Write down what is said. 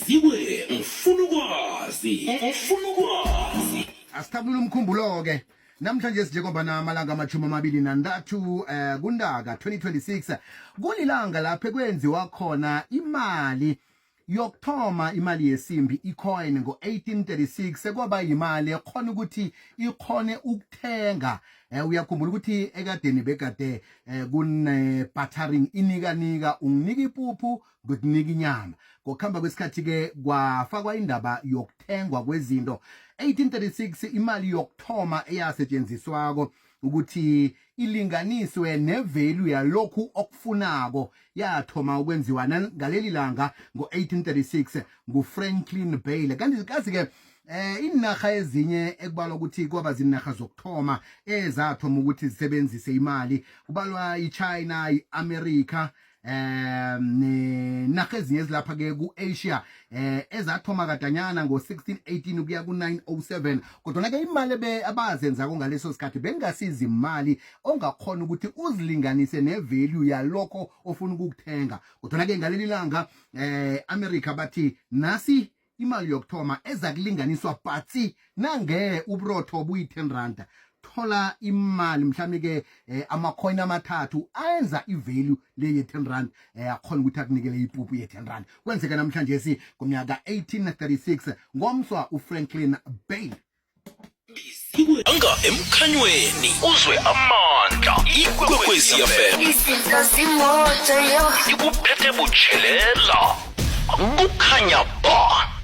Biziwe ngifuna ukwazi. Ngifuna ukwazi. Asithabulula umkhumbulo-ke namhlanje sinjengoba amalanga ama-23 kuNtaka 2026, kulilanga lapho ekwenziwa khona imali yokuthoma, imali yesimbi, i-coin, ngo-1836, sekwaba yimali ekhona ukuthi ikhone ukuthenga. Uyakhumbula ukuthi ekadeni begade kune bartering, inikanika, unginika ipuphu ngikunika inyama. Ngokuhamba kwesikhathi-ke kwafakwa indaba yokuthengwa kwezinto. 1836 imali yokuthoma eyasetshenziswako ukuthi ilinganiswe ne-value yalokhu okufunako yathoma ukwenziwa ngaleli langa ngo-1836 nguFranklin Bailey. Kanti kazi-ke inarha ezinye ekubalwa ukuthi kwaba zinarha zokuthoma ezathoma ukuthi zisebenzise imali, kubalwa iChina, i-America, nenarha ezinye ezilapha ke ku-Asia ezathoma kadanyana ngo-1618 ukuya ku-907. Kodwa ke imali ebe abazenzako ngaleso sikhathi bengasiza imali ongakhona ukuthi uzilinganise ne-value yalokho ofuna ukukuthenga. Kodwa ke ngaleli langa America bathi nasi imali yokuthoma eza kulinganiswa patsi, nange uburotho buyi-10 rand, thola imali mhlawumbe ke amakhoyini amathathu ayenza i-value le ye-10 rand, akhona ukuthi akunikele ipuphu ye-10 rand. Kwenzeka namhlanje si ngomnyaka 1836 ngomswa uFranklin Bailey. Anga emkhanyweni uzwe amandla, Ikwekwezi FM. Izinto zimoto yo. Ikuphethe butshelela, kukhanya ba.